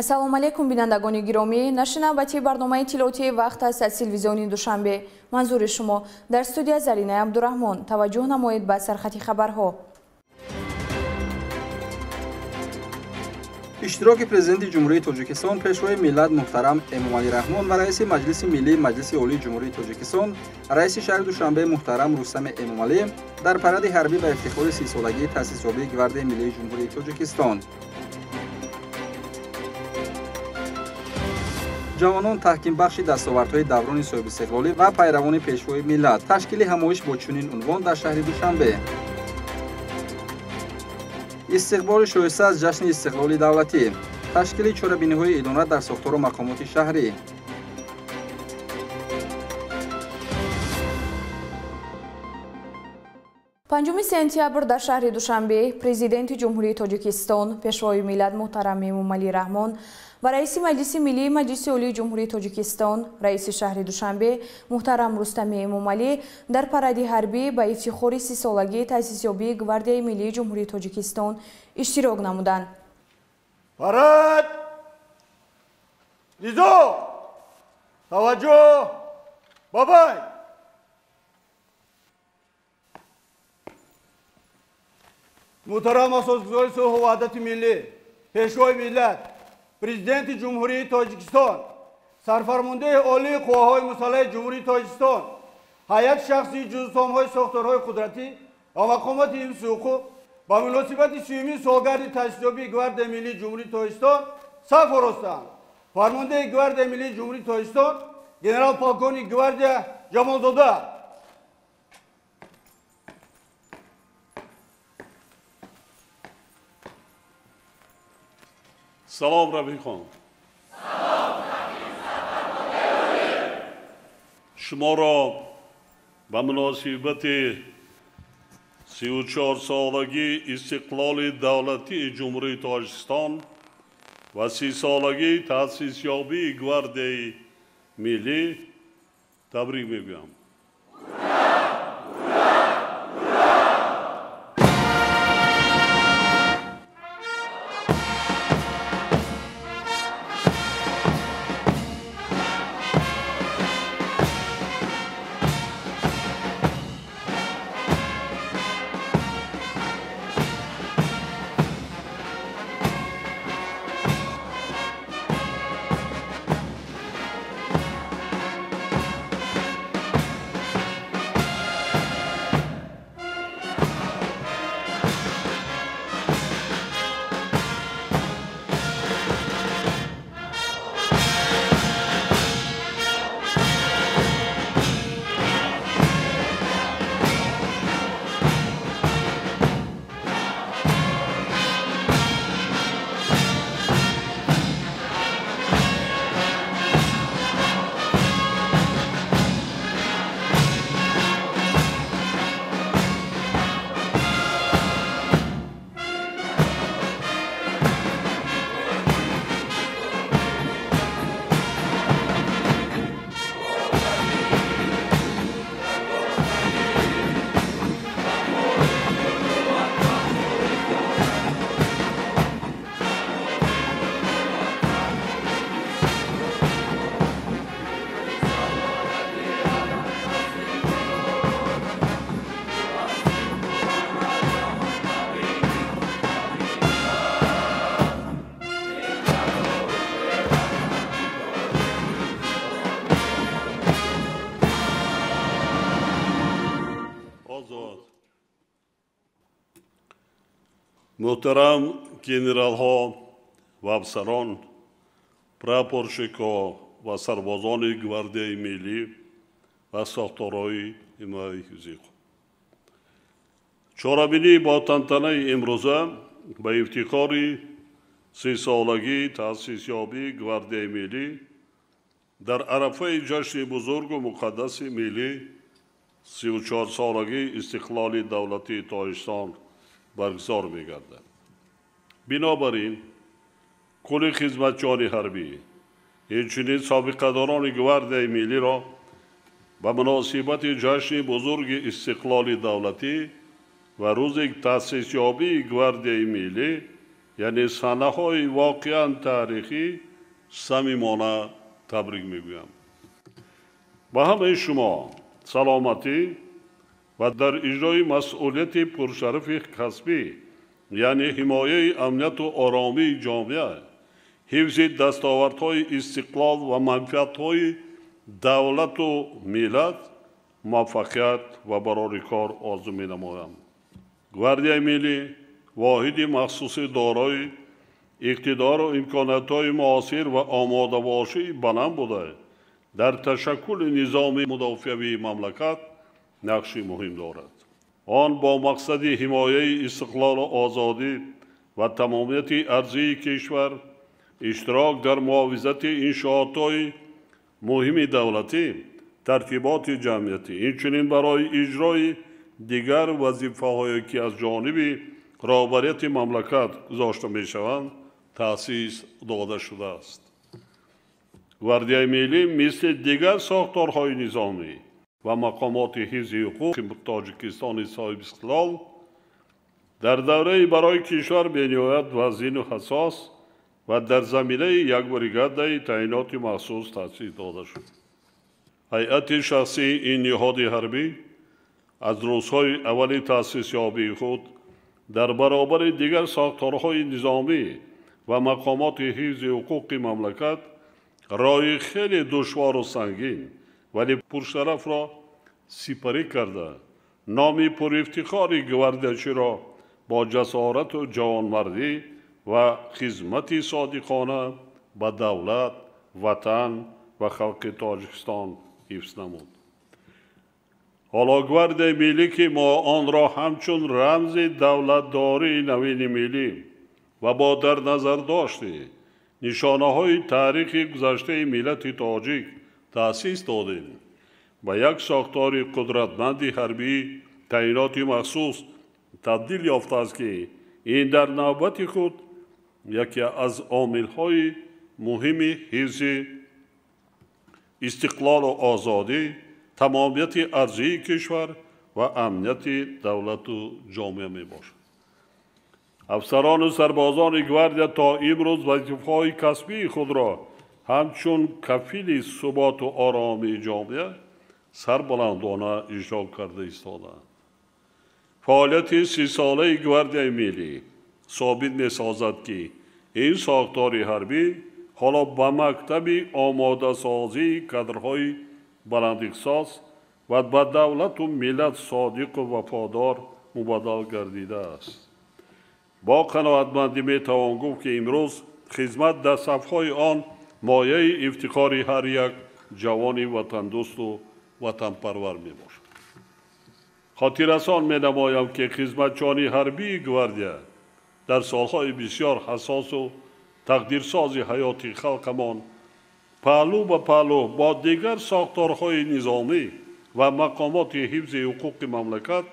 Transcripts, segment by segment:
Ассалому алайкум, бинандагони гиромӣ. Нашри навбатии барномаи иттилоотии вақт аст аз телевизиони Душанбе. Манзури шумо дар студия Заринаи Абдураҳмон. Таваҷҷӯҳ намоед ба сархати хабарҳо. Иштироки Президенти Ҷумҳурии Тоҷикистон, Пешвои миллат муҳтарам Эмомалӣ Раҳмон ва Раиси Маҷлиси Миллии Маҷлиси Олии Ҷумҳурии Тоҷикистон, Раиси шаҳри Душанбе муҳтарам Рустами Эмомалӣ дар паради ҳарбӣ ба ифтихори 30-солагии таъсисёбии Гвардияи Миллии Ҷумҳурии Тоҷикистон. Ҷавонон таҳкимбахши дастовардҳои даврони соҳибистиқлолӣ ва пайравони Пешвои миллат. Ташкили ҳамоиш бо чунин унвон дар шаҳри Душанбе. Истиқболи шоиста аз ҷашни истиқлоли давлатӣ. Ташкили чорабиниҳои идона дар сохтору мақомоти шаҳрӣ. Панҷуми сентябр дар шаҳри Душанбе Президенти Ҷумҳурии Тоҷикистон, Пешвои миллат муҳтарам Эмомалӣ Раҳмон ва Раиси Маҷлиси Миллии Маҷлиси Олии Ҷумҳурии Тоҷикистон, Раиси шаҳри Душанбе муҳтарам Рустами Эмомалӣ дар паради ҳарбӣ ба ифтихори 30-солагии таъсисёбии Гвардияи Миллии Ҷумҳурии Тоҷикистон иштирок намуданд. Парад! Низо! Таваҷҷӯҳ! Бабай! Муҳтарам асосгузори сулҳу ваҳдати миллӣ, Пешвои миллат, Президенти Ҷумҳурии Тоҷикистон, Сарфармондеҳи Олии Қувваҳои Мусаллаҳи Ҷумҳурии Тоҷикистон, ҳайати шахсии ҷузсомҳои сохторҳои қудратӣ ва мақомоти ҳифзи ҳуқуқ ба муносибати 30-умин солгарди таъсисёбии Гвардияи Миллии Ҷумҳурии Тоҷикистон саф оростанд. Фармондеҳи Гвардияи Миллии Ҷумҳурии Тоҷикистон генерал-полковник гвардия Ҷамолзода. Салом, рафиқон. Шуморо ба муносибати 34-солагии истиқлоли давлатии Ҷумҳурии Тоҷикистон ва 30-солагии таъсисёбии Гвардияи Миллӣ табрик мегӯям. Муҳтарам генералҳо ва афсарон, прапорщикҳо ва сарбозони Гвардияи Миллӣ ва сохторҳои ҳимояи ҳифзи ҳуқуқ. Чорабинӣ бо тантанаи имрӯза ба ифтихори 30-солагии таъсисёбии Гвардияи Миллӣ дар арафаи ҷашни бузургу муқаддаси миллӣ 34-солагии истиқлоли давлатии Тоҷикистон баргузор мегардад. Бинобар ин, кулли хизматчиёни ҳарбӣ, инчунин собиқадорони Гвардияи Миллиро ба муносибати ҷашни бузурги истиқлоли давлатӣ ва рӯзи таъсисёбии Гвардияи Миллӣ Яъне саҳнаҳои воқеан таърихӣ самимона табрик мегӯям. Ба ҳамаи шумо саломатӣ ва дар иҷрои масъулияти пуршарафи касбӣ, яъне ҳимояи амнияту оромии ҷомеа, ҳифзи дастовардҳои истиқлол ва манфиатҳои давлату миллат муваффақият ва барори кор орзу менамоям. Гвардияи миллӣ воҳиди махсуси дорои иқтидору имкониятҳои муосир ва омодабошии баланд буда, дар ташаккули низоми мудофиавии мамлакат нақши муҳим дорад. Он бо мақсади ҳимояи истиқлолу озодӣ ва тамомияти арзии кишвар, иштирок дар муҳофизати иншоотҳои муҳими давлатӣ, тартиботи ҷамъиятӣ, инчунин барои иҷрои дигар вазифаҳое ки аз ҷониби роҳбарияти мамлакат гузошта мешаванд, таъсис дода шудааст. Гвардияи миллӣ мисли дигар сохторҳои низомӣ ва мақомоти ҳифзи ҳуқуқи Тоҷикистони соҳибистиқлол дар давраи барои кишвар бениҳоят вазину ҳассос ва дар заминаи як бригадаи таъиноти махсус таъсис дода шуд. Ҳайати шахсии ин ниҳоди ҳарбӣ аз рӯзҳои аввали таъсисёбии худ дар баробари дигар сохторҳои низомӣ ва мақомоти ҳифзи ҳуқуқи мамлакат роҳи хеле душвору сангин, вале пуршарафро сипарӣ карда, номи пурифтихори гвардиячиро бо ҷасорату ҷавонмардӣ ва хизмати содиқона ба давлат, ватан ва халқи Тоҷикистон ҳифз намуд. Ҳоло Гвардияи миллӣ, ки мо онро ҳамчун рамзи давлатдории навини миллӣ ва бо дар назардошти нишонаҳои таърихи гузаштаи миллати тоҷик таъсис додем, ба як сохтори қудратманди ҳарбии таъиноти махсус табдил ёфтааст, ки ин дар навбати худ яке аз омилҳои муҳими ҳифзи истиқлолу озодӣ, тамомияти арзии кишвар ва амнияти давлату ҷомеа мебошад. Афсарону сарбозони гвардия то имрӯз вазифаҳои касбии худро ҳамчун кафили суботу оромии ҷомеа сарбаландона иҷро карда истодаанд. Фаъолияти 30-солаи Гвардияи миллӣ собит месозад, ки ин сохтори ҳарбӣ ҳоло ба мактаби омодасозии кадрҳои баландихтисос ва ба давлату миллат содиқу вафодор мубаддал гардидааст. Бо қаноатмандӣ метавон гуфт, ки имрӯз хизмат дар сафҳои он мояи ифтихори ҳар як ҷавони ватандӯсту ватанпарвар мебошад. Хотиррасон менамоям, ки хизматчиёни ҳарбии гвардия дар солҳои бисёр ҳассосу тақдирсози ҳаёти халқамон паҳлӯ ба паҳлӯ бо дигар сохторҳои низомӣ ва мақомоти ҳифзи ҳуқуқи мамлакат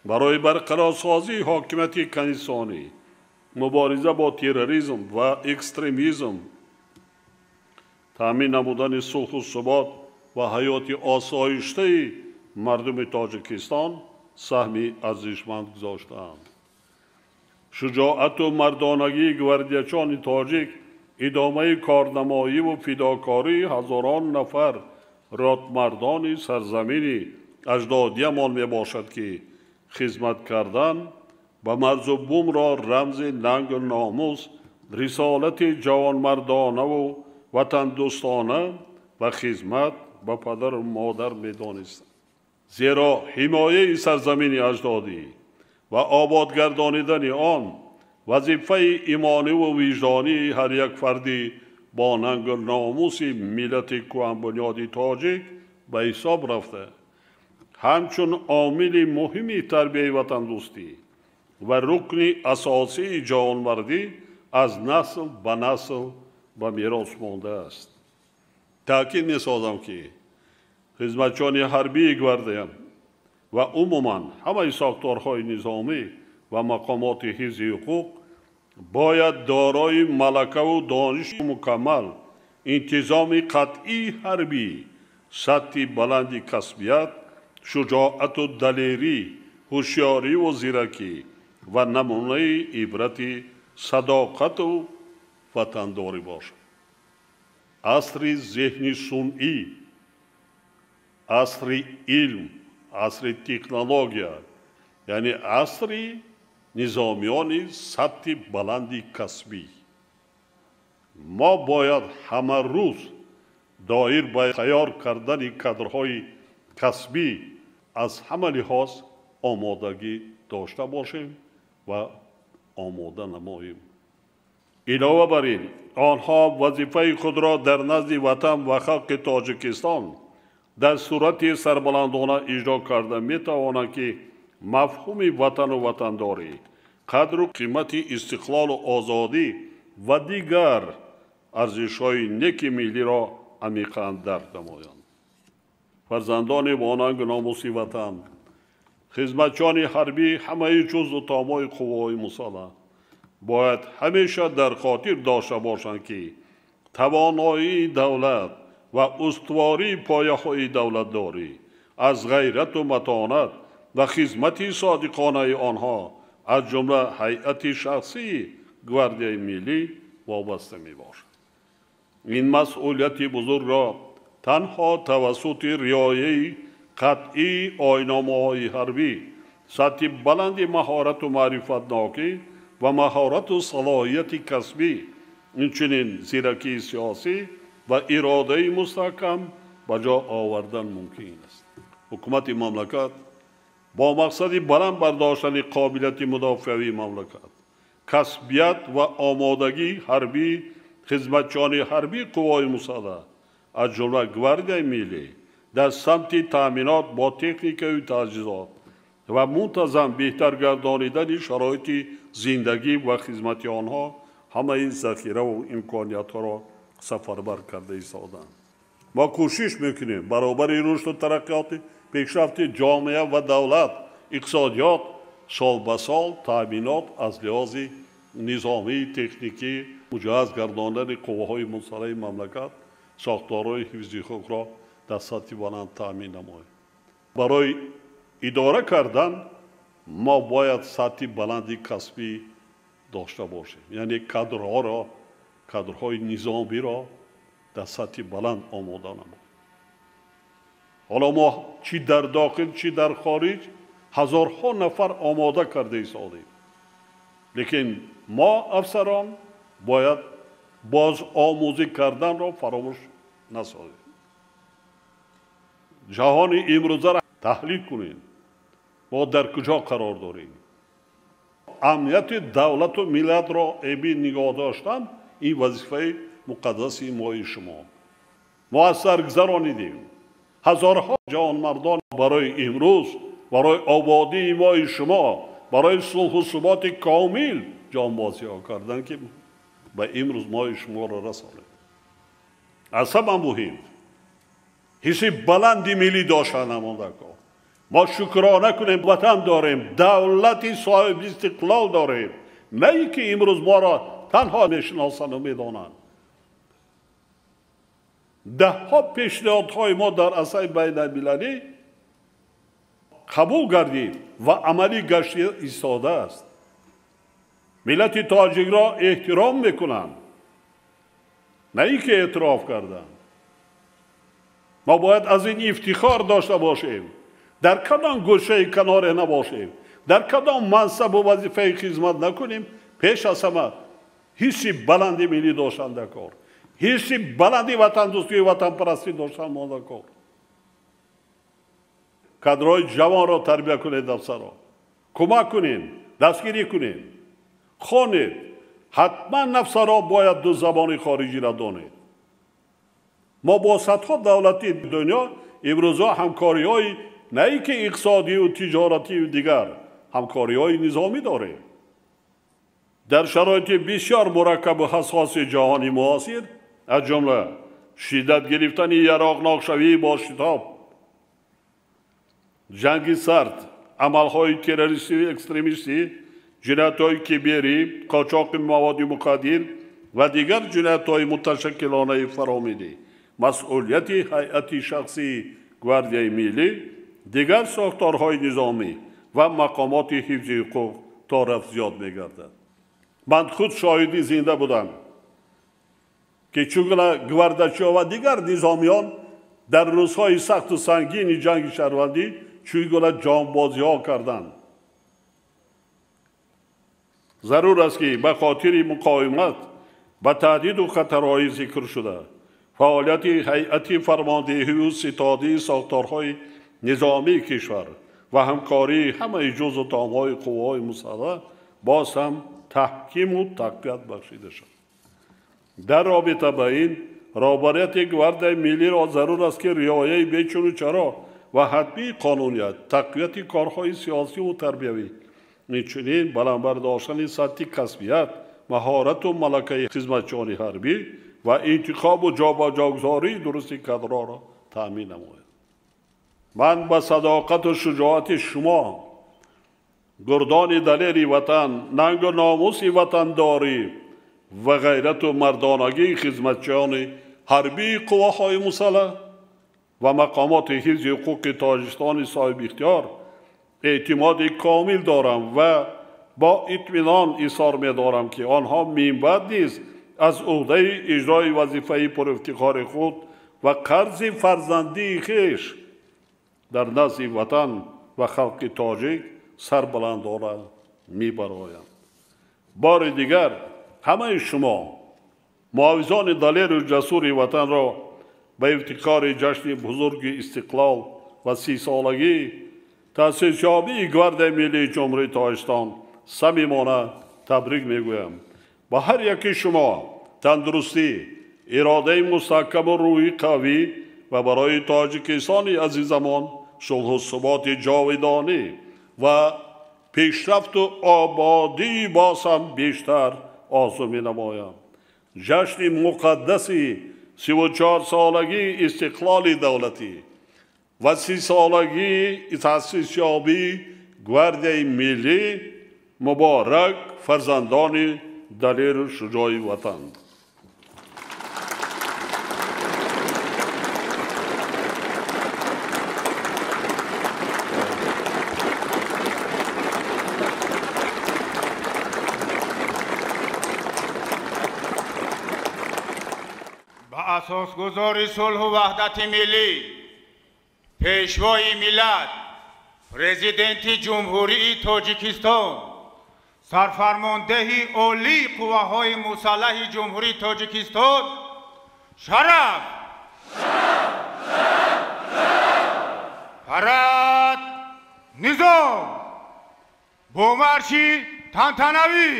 барои барқарорсозии ҳокимияти конститутсионӣ, мубориза бо терроризм ва экстремизм, таъмин намудани сулҳу субот ва ҳаёти осоиштаи мардуми Тоҷикистон саҳми арзишманд гузоштаанд. Шуҷоату мардонагии гвардиячони тоҷик идомаи корнамоиву фидокории ҳазорон нафар ротмардони сарзамини аҷдодиямон мебошад, ки хизмат кардан ба марзу бумро рамзи нангу номус, рисолати ҷавонмардонаву ватандӯстона ва хизмат ба падару модар медонистанд. Зеро ҳимояи сарзамини аҷдодӣ ва ободгардонидани он вазифаи имониву виҷдонии ҳар як фарди бо нангу номуси миллати кӯҳанбунёди тоҷик ба ҳисоб рафта, ҳамчун омили муҳими тарбияи ватандӯстӣ ва рукни асосии ҷавонмардӣ аз насл ба насл ба мерос мондааст. Таъкид месозам, ки хизматчиёни ҳарбии гвардия ва умуман ҳамаи сохторҳои низомӣ ва мақомоти ҳифзи ҳуқуқ бояд дорои малакаву дониши мукаммал, интизоми қатъии ҳарбӣ, сатҳи баланди касбият, шуҷоату далерӣ, ҳушёриву зиракӣ ва намунаи ибрати садоқату ватандорӣ бошад. Асри зеҳни сунъӣ, асри илм, асри технология, яъне асри низомиёни сатҳи баланди касбӣ. Мо бояд ҳама рӯз доир ба тайёр кардани кадрҳои касбӣ аз ҳама лиҳоз омодагӣ дошта бошем ва омода намоем. Илова бар ин, онҳо вазифаи худро дар назди ватан ва халқи Тоҷикистон дар сурати сарбаландона иҷро карда метавонанд, ки мафҳуми ватану ватандорӣ, қадру қимати истиқлолу озодӣ ва дигар арзишҳои неки миллиро амиқан дарк намоянд. Фарзандони бонангу номуси ватан, хизматчиёни ҳарбӣ, ҳамаи ҷузъу томои қувваҳои мусаллаҳ бояд ҳамеша дар хотир дошта бошанд, ки тавоноии давлат ва устувории пояҳои давлатдорӣ аз ғайрату матонат ва хизмати содиқонаи онҳо, аз ҷумла ҳайати шахсии Гвардияи миллӣ, вобаста мебошад. Ин масъулияти бузургро танҳо тавассути риояи қатъии оинномаҳои ҳарбӣ, сатҳи баланди маҳорату маърифатнокӣ ва маҳорату салоҳияти касбӣ, инчунин зиракии сиёсӣ ва иродаи мустаҳкам ба ҷо овардан мумкин аст. Ҳукумати мамлакат бо мақсади баланд бардоштани қобилияти мудофиавии мамлакат, касбият ва омодагии ҳарбии хизматчиёни ҳарбии қувваҳои мусаллаҳ, аз ҷумла Гвардияи миллӣ, дар самти таъминот бо техникаю таҷҳизот ва мунтазам беҳтар гардонидани шароити зиндагӣ ва хизмати онҳо ҳамаи захираву имкониятҳоро сафарбар карда истоданд. Мо кӯшиш мекунем баробари рушду тараққиёти пешрафти ҷомеа ва давлат, иқтисодиёт сол ба сол таъминот аз лиҳози низомии техникӣ муҷаҳҳаз гардондани қувваҳои мусаллаҳи мамлакат, сохторҳои ҳифзи ҳуқуқро дар сатҳи баланд таъмин намоем. Барои идора кардан мо бояд сатҳи баланди касбӣ дошта бошем, яъне кадрҳоро, кадрҳои низомиро дар сатҳи баланд омода намоем. Ҳоло мо чӣ дар дохил, чӣ дар хориҷ ҳазорҳо нафар омода карда истодем, лекин мо афсарон бояд боз омӯзӣ карданро фаромӯш насозем. Ҷаҳони имрӯзаро таҳлил кунем, мо дар куҷо қарор дорем. Амнияти давлату миллатро эмин нигоҳ доштан ин вазифаи муқаддаси мои шумо. Мо аз сар гузаронидем ҳазорҳо ҷавонмардон барои имрӯз, барои ободии мои шумо, барои сулҳу суботи комил ҷонбозиҳо карданд, ки ба имрӯз мои шуморо расонем. Аз ҳама муҳим ҳисси баланди миллӣ доштан намондако. Мо шукрона кунем, ватан дорем, давлати соҳиби истиқлол дорем, на ин ки имрӯз моро танҳо мешиносанду медонанд. Даҳҳо пешниҳодҳои мо дар арсаи байналмилалӣ қабул гардид ва амалӣ гашта истодааст. Миллати тоҷикро эҳтиром мекунанд, на ин ки эътироф карданд. Мо бояд аз ин ифтихор дошта бошем. Дар кадом гӯшаи каноре набошем, дар кадом мансабу вазифаи хизмат накунем, пеш аз ҳама ҳисси баланди миллӣ доштан дар кор, ҳисси баланди ватандӯстию ватанпарастӣ доштан мо дар кор. Кадрҳои ҷавонро тарбия кунед, афсаро кӯмак кунед, дастгирӣ кунед, хонед. Ҳатман афсаро бояд ду забони хориҷиро донед. Мо бо садҳо давлати дунё имрӯзҳо ҳамкориҳои на ин ки иқтисодию тиҷоратию дигар, ҳамкориҳои низомӣ дорем. Дар шароити бисёр мураккабу ҳассоси ҷаҳони муосир, аз ҷумла шиддат гирифтани яроқнокшавӣ бо шитоб, ҷанги сард, амалҳои террористию экстремистӣ, ҷиноятҳои киберӣ, қочоқи маводи муқаддир ва дигар ҷиноятҳои муташаккилонаи фаромиллӣ, масъулияти ҳайати шахсии Гвардияи миллӣ, дигар сохторҳои низомӣ ва мақомоти ҳифзи ҳуқуқ то рафт зиёд мегардад. Ман худ шоҳиди зинда будам, ки чӣ гуна гвардачиҳо ва дигар низомиён дар рӯзҳои сахту сангини ҷанги шаҳрвандӣ чӣ гуна ҷонбозиҳо карданд. Зарур аст, ки ба хотири муқовимат ба таҳдиду хатарҳои зикршуда фаъолияти ҳайати фармондеҳию ситодии сохторҳои низомии кишвар ва ҳамкории ҳамаи ҷузъу томҳои қувваҳои мусаллаҳ боз ҳам таҳкиму тақвият бахшида шавад. Дар робита ба ин роҳбарияти Гвардияи миллиро зарур аст, ки риояи бечуну чаро ва ҳатмии қонуният, тақвияти корҳои сиёсиву тарбиявӣ, инчунин баланд бардоштани сатҳи касбият, маҳорату малакаи хизматчиёни ҳарбӣ ва интихобу ҷобаҷогузории дурусти кадрҳоро таъмин намояд. Ман ба садоқату шуҷоати шумо, гурдони далери ватан, нангу номуси ватандорӣ ва ғайрату мардонагии хизматчиёни ҳарбии қувваҳои мусаллаҳ ва мақомоти ҳифзи ҳуқуқи Тоҷикистони соҳибихтиёр эътимоди комил дорам ва бо итминон изҳор медорам, ки онҳо минбаъд низ аз ӯҳдаи иҷрои вазифаи пурэфтихори худ ва қарзи фарзандии хеш дар назди ватан ва халқи тоҷик сарбаландона мебароянд. Бори дигар ҳамаи шумо муҳофизони далеру ҷасури ватанро ба ифтихори ҷашни бузурги истиқлол ва 30-солагии таъсисёбии Гвардияи миллии Ҷумҳурии Тоҷикистон самимона табрик мегӯям. Ба ҳар яки шумо тандурустӣ, иродаи мустаҳкаму рӯҳи қавӣ ва барои Тоҷикистони азизамон сулҳу суботи ҷовидонӣ ва пешрафту ободии боз ҳам бештар орзу менамоям. Ҷашни муқаддаси 34-солагии истиқлоли давлатӣ ва 30-солагии таъсисёбии Гвардияи миллӣ муборак, фарзандони далеру шуҷои ватан. Ба асосгузори сулҳу ваҳдати миллӣ, пешвои миллат, президенти Ҷумҳурии Тоҷикистон, сарфармондеҳи олии қувваҳои мусаллаҳи Ҷумҳурии Тоҷикистон шараф, парад, низом бо марши тантанавӣ.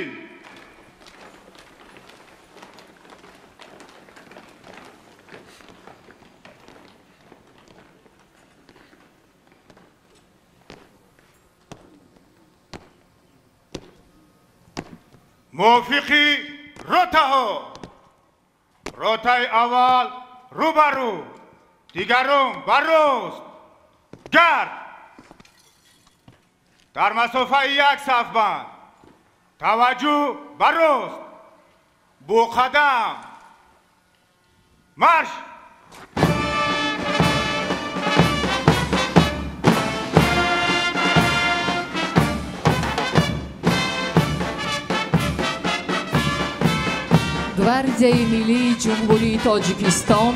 Мувофиқи ротаҳо, ротаи аввал рӯ ба рӯ, дигарон ба рост, гард дар масофаи як сафбанд, таваҷҷӯҳ ба рост, бо қадам марш. Гвардияи миллии Ҷумҳурии Тоҷикистон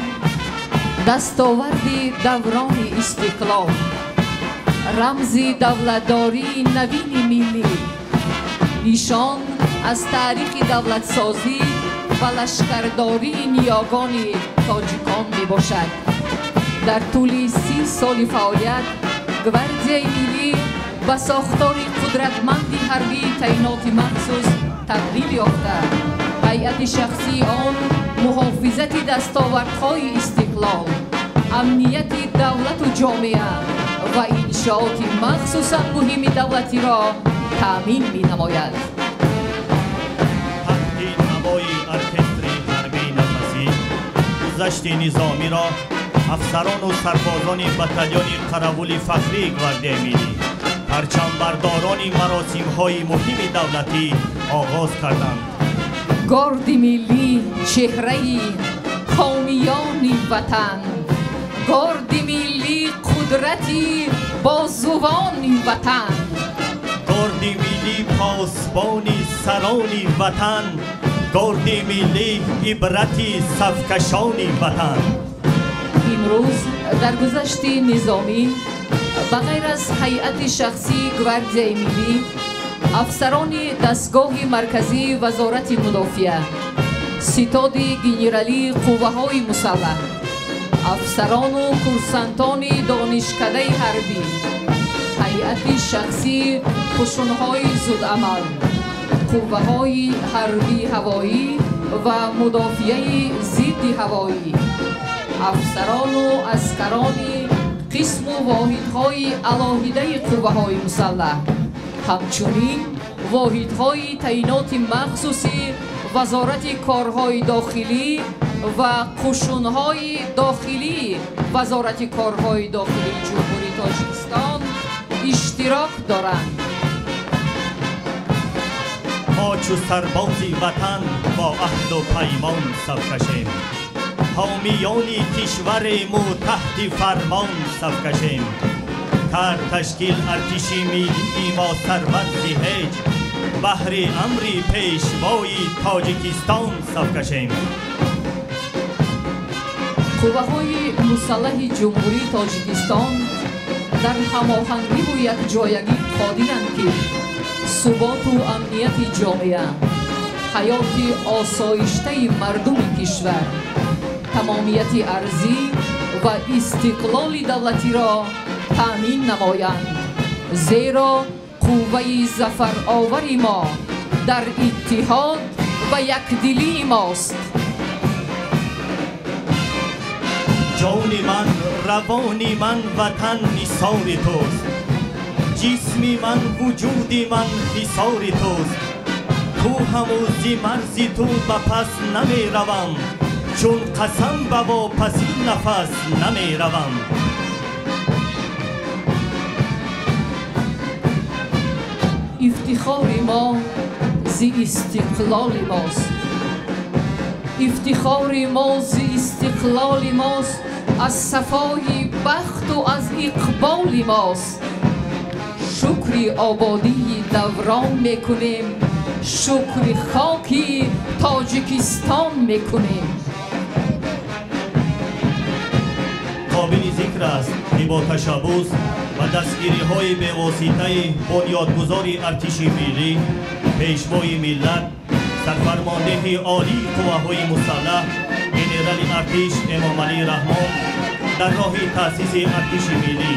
дастоварди даврони истиқлол, рамзи давлатдории навини миллӣ, нишон аз таърихи давлатсозӣ ва лашкардории ниёгони тоҷикон мебошад. Дар тӯли 30 соли фаъолият Гвардияи миллӣ ба сохтори қудратманди ҳарбии таъиноти махсус табдил ёфта, ҳайати шахсии он муҳофизати дастовардҳои истиқлол, амнияти давлату ҷомеа ва иншооти махсусан муҳими давлатиро таъмин менамояд. Таҳти навои оркестри ҳарбии нафасӣ гузашти низомиро афсарону сарбозони батальони қаравули фахрии Гвардияи миллӣ, парчамбардорони маросимҳои муҳими давлатӣ оғоз карданд. Горди миллӣ чеҳраи ҳомиёни ватан, горди миллӣ қудрати бозувони ватан. Горди Горди миллӣ посбони сарони ватан, горди миллӣ ибрати сафкашони ватан. Имрӯз дар гузашти низомӣ ба ғайр аз ҳайати шахсии Гвардияи миллӣ, афсарони дастгоҳи марказии Вазорати мудофиа, ситоди генералии қувваҳои мусаллаҳ, афсарону курсантони донишкадаи ҳарбӣ, ҳайати шахсии қушунҳои зудамал, қувваҳои ҳарбии ҳавоӣ ва мудофиаи зидди ҳавоӣ, афсарону аскарони қисму воҳидҳои алоҳидаи қувваҳои мусаллаҳ, ҳамчунин воҳидҳои таъиноти махсуси Вазорати корҳои дохилӣ ва қушунҳои дохилии Вазорати корҳои дохилии Ҷумҳурии Тоҷикистон иштирок доранд. Мо чу сарбози ватан бо аҳду паймон саф кашем, ҳомиёни кишварему таҳти фармон саф кашем. Кард ташкил артиши миллии мо сарварзи ҳеҷ, баҳри амри пешвои Тоҷикистон саф кашем. Қувваҳои мусаллаҳи Ҷумҳурии Тоҷикистон дар ҳамоҳангиву якҷоягӣ қодиранд, ки суботу амнияти ҷомеа, ҳаёти осоиштаи мардуми кишвар, тамомияти арзӣ ва истиқлоли давлатиро таъмин намоянд, зеро қувваи зафаровари мо дар иттиҳод ва якдилии мост. Ҷони ман, равони ман, ватан нисори туст, ҷисми ман, вуҷуди ман ҳисори туст. Ту ҳамӯзи марзи ту ба пас намеравам, чун қасам ба вопасин нафас намеравам. Ифтихори мо зи истиқлоли мост, ифтихори мо зи истиқлоли мост, аз сафои бахту аз иқболи мост. Шукри ободии даврон мекунем, шукри хоки Тоҷикистон мекунем. Қобили зикр аст, ки бо ташаббус ва дастгириҳои бевоситаи бунёдгузори артиши миллӣ, пешвои миллат, сарфармондеҳи олии қувваҳои мусаллаҳ генерали артиш Эмомалӣ Раҳмон дар роҳи таъсиси артиши миллӣ,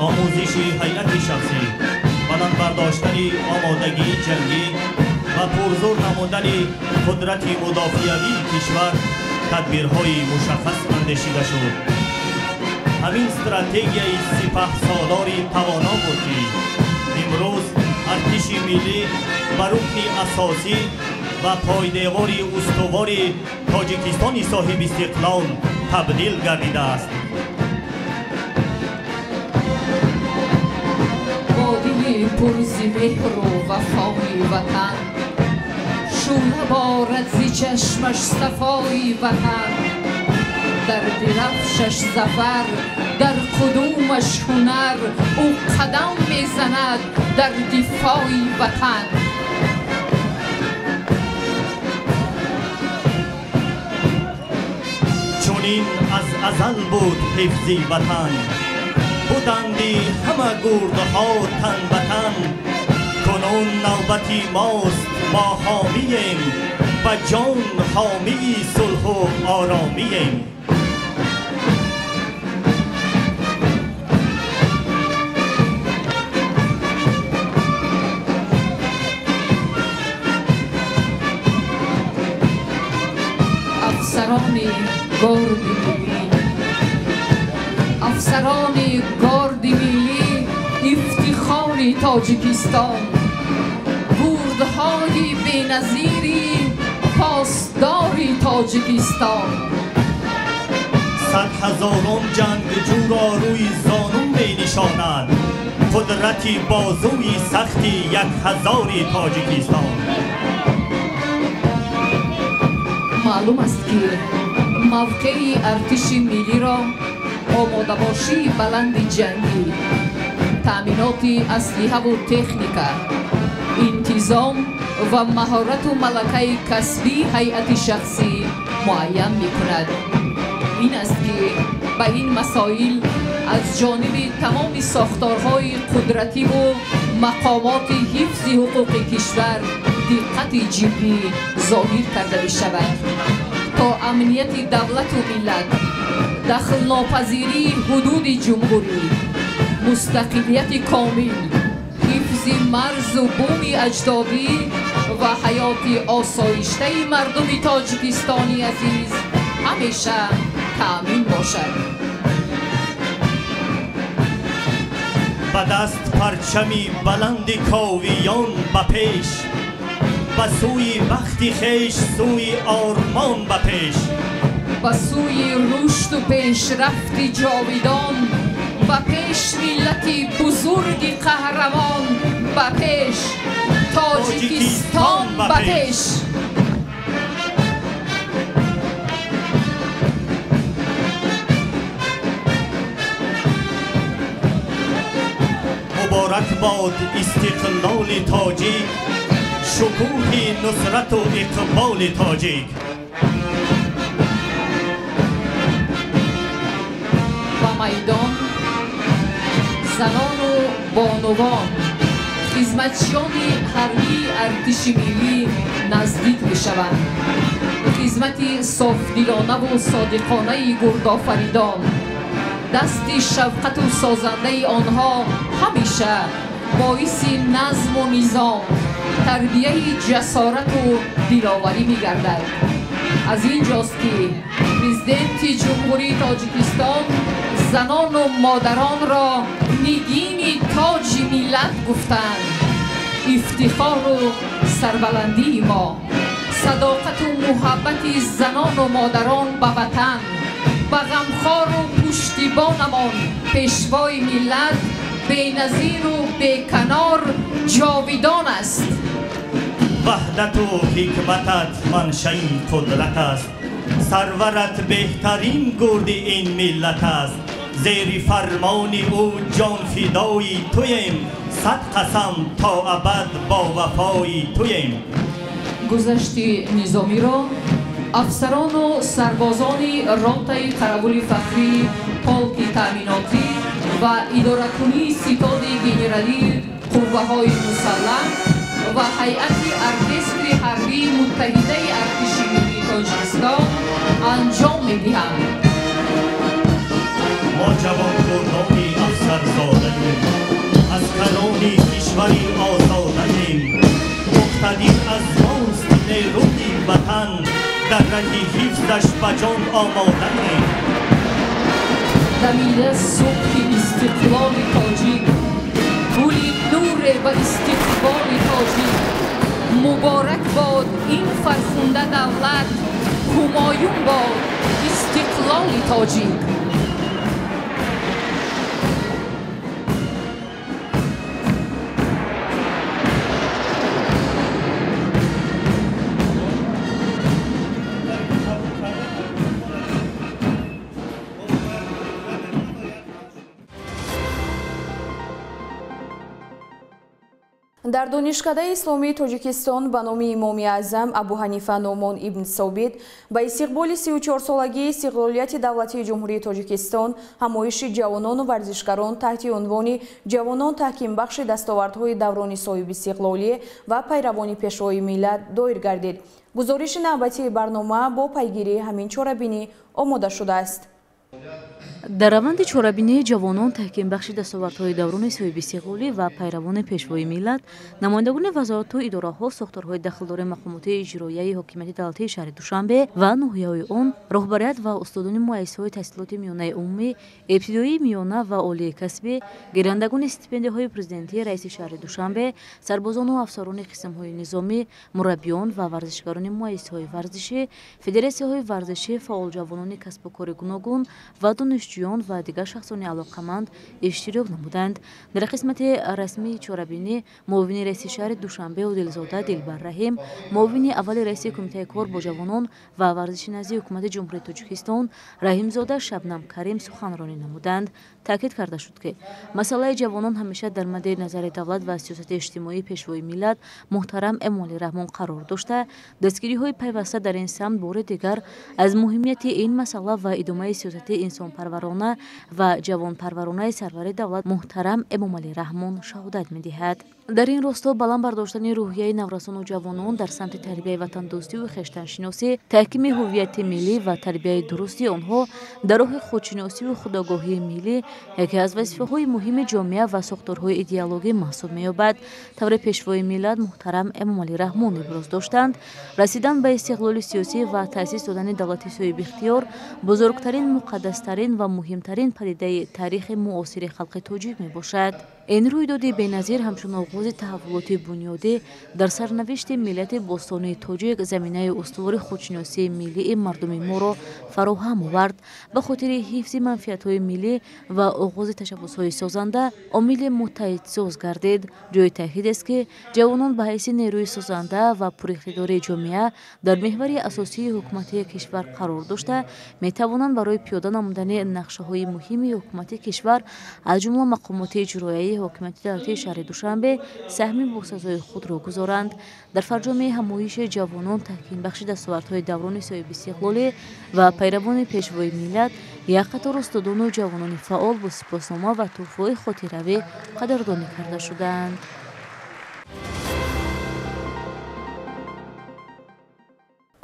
омӯзиши ҳайати шахсӣ, баланд бардоштани омодагии ҷангӣ ва пурзур намудани қудрати мудофиавии кишвар тадбирҳои мушаххас андешида шуд. Ҳамин стратегияи сипаҳсолори тавоно буд, ки имрӯз артиши миллӣ ба рукни асосӣ ва пойдевори устувори Тоҷикистони соҳибистиқлол табдил гардидааст. Бо дили пурзи меҳру вафои ватан, шӯъла борад зи чашмаш сафои ватан, дар дирафшаш зафар, дар қудумаш ҳунар, ӯ қадам мезанад дар дифои ватан. Чунин аз азал буд ҳифзи ватан, буданди ҳама гурдҳо тан ба тан. Кунун навбати мост, мо ҳомием, ба ҷон ҳомии сулҳу оромием. Афсарони горди миллӣ, афсарони горди миллӣ, ифтихори Тоҷикистон, гурдҳои беназири посдори Тоҷикистон. Сад ҳазорон ҷангҷӯро рӯи зону менишонад қудрати бозуи сахти 1000 Тоҷикистон. Маълум аст, ки мавқеи артиши миллиро омодабошии баланди ҷангӣ, Таъминоти аслиҳаву техника, интизом ва маҳорату малакаи касбии ҳайати шахсӣ муайян мекунад. Ин аст, ки ба ин масоил аз ҷониби тамоми сохторҳои қудративу мақомоти ҳифзи ҳуқуқи кишвар диққати ҷиддӣ зоҳир карда мешавад, то амнияти давлату миллат, дахлнопазирии ҳудуди ҷумҳурӣ, мустақилияти комил, ҳифзи марзу буми аҷдодӣ ва ҳаёти осоиштаи мардуми Тоҷикистони азиз ҳамеша таъмин бошад. Ба даст парчами баланди ковиён ба пеш, ба сӯи бахти хеш, сӯи ормон ба пеш, ба сӯи рушду пешрафти ҷовидон ба пеш, миллати бузурги қаҳрамон ба пеш, Тоҷикистон ба пеш. Муборак бод истиқлоли тоҷик, шукӯҳи нусрату иқболи тоҷик. Ба майдон занону бонувон, хизматчиёни ҳарбии артиши миллӣ наздик мешаванд. Хизмати софдилонаву содиқонаи гурдофаридон, дасти шафқату созандаи онҳо ҳамеша боиси назму низом, тарбияи ҷасорату диловарӣ мегардад. Аз ин ҷост, ки Президенти Ҷумҳурии Тоҷикистон занону модаронро нигини тоҷи миллат гуфтанд. Ифтихору сарбаландии мо, садоқату муҳаббати занону модарон ба ватан, ба ғамхору пуштибонамон Пешвои миллат беназиру беканор ҷовидон аст. Ваҳдату ҳикматат маншаи қудрат аст, сарварат беҳтарин гурди ин миллат аст. Зери фармони ӯ ҷонфидои туем, сад қасам то абад бо вафои туем. Гузашти низомиро афсарону сарбозони ротаи қаравули фахрӣ, полки таъминотӣ ва идоракунии ситоди генералии қувваҳои мусаллаҳ ва ҳайати оркестри ҳарбии муттаҳидаи артиши миллии Тоҷикистон анҷом медиҳанд. Мо ҷавонгардони афсарзодаем, аз калони кишвари озодаем. Муқтадир аз мост нерӯи ватан, дар раҳи ҳифзаш ба ҷон омодаем. Дамида субҳи истиқлоли тоҷик, гули нуре ба истиқболи тоҷик. Муборак бод ин фархунда давлат, ҳумоюн бод истиқлоли тоҷик. Дар Донишкадаи исломии Тоҷикистон ба номи Имоми Аъзам Абу Ҳанифа Нуъмон ибн Собит ба истиқболи 34-солагии истиқлолияти давлатии Ҷумҳурии Тоҷикистон ҳамоиши ҷавонону варзишгарон таҳти унвони «Ҷавонон таҳкимбахши дастовардҳои даврони соҳибистиқлолӣ ва пайравони Пешвои миллат» доир гардид. Гузориши навбатии барнома бо пайгирии ҳамин чорабинӣ омода шудааст. Дар раванди чорабинии ҷавонон таҳкимбахши дастовардҳои даврони соҳибистиқлолӣ ва пайравони Пешвои миллат, намояндагони вазорату идораҳо, сохторҳои дахлдори мақомоти иҷроияи ҳокимияти давлатии шаҳри Душанбе ва ноҳияҳои он, роҳбарият ва устодони муассисаҳои таҳсилоти миёнаи умумӣ, ибтидоии, миёна ва олии касбӣ, гирандагони стипендияҳои президентӣ, раиси шаҳри Душанбе, сарбозону афсарони қисмҳои низомӣ, мураббиён ва варзишгарони муассисаҳои варзишӣ, федератсияҳои варзишӣ, фаъолҷавонони касбу кори гуногун ва донишҷӯён ва дигар шахсони алоқаманд иштирок намуданд. Дар қисмати расмии чорабинӣ муовини раиси шаҳри Душанбе Одилзода Дилбар Раҳим, муовини аввали раиси Кумитаи кор бо ҷавонон ва варзиши назди Ҳукумати Ҷумҳурии Тоҷикистон Раҳимзода Шабнам Карим суханронӣ намуданд. Таъкид карда шуд, ки масъалаи ҷавонон ҳамеша дар мадди назари давлат ва сиёсати иҷтимоии Пешвои миллат муҳтарам Эмомалӣ Раҳмон қарор дошта, дастгириҳои пайваста дар ин самт бори дигар аз муҳимияти ин масъала ва идомаи сиёсати инсонпарварона ва ҷавонпарваронаи сарвари давлат муҳтарам Эмомалӣ Раҳмон шаҳодат медиҳад. Дар ин росто баланд бардоштани рӯҳияи наврасону ҷавонон дар самти тарбияи ватандӯстиву хештаншиносӣ, таҳкими ҳуввияти миллӣ ва тарбияи дурусти онҳо дар роҳи худшиносиву худогоҳии миллӣ яке аз вазифаҳои муҳими ҷомеа ва сохторҳои идеологӣ маҳсуб меёбад. Тавре Пешвои миллат муҳтарам Эмомалӣ Раҳмон иброз доштанд, расидан ба истиқлоли сиёсӣ ва таъсис додани давлати соҳибихтиёр бузургтарин, муқаддастарин ва муҳимтарин падидаи таърихи муосири халқи тоҷик мебошад. Ин рӯйдоди беназир ҳамчун оғози таҳаввулоти бунёдӣ дар сарнавишти миллати бостонии тоҷик заминаи устувори худшиносии миллии мардуми моро фароҳам овард. Ба хотири ҳифзи манфиатҳои миллӣ ва оғози ташаббусҳои созанда омили муттаҳидсоз гардид. Ҷои таъкид аст, ки ҷавонон ба ҳайси нерӯи созанда ва пуриқтидори ҷомеа дар меҳвари асосии ҳукумати кишвар қарор дошта, метавонанд барои пиёда намудани нақшаҳои муҳими ҳукумати кишвар, аз ҷумла мақомоти иҷроияи ҳокимияти давлатии шаҳри Душанбе, саҳми босазои худро гузоранд. Дар фарҷоми ҳамоиши ҷавонон таҳкимбахши дастовардҳои даврони соҳибистиқлолӣ ва пайравони Пешвои миллат як қатор устодону ҷавонони фаъол бо сипоснома ва тӯҳфаҳои хотиравӣ қадрдонӣ карда шуданд.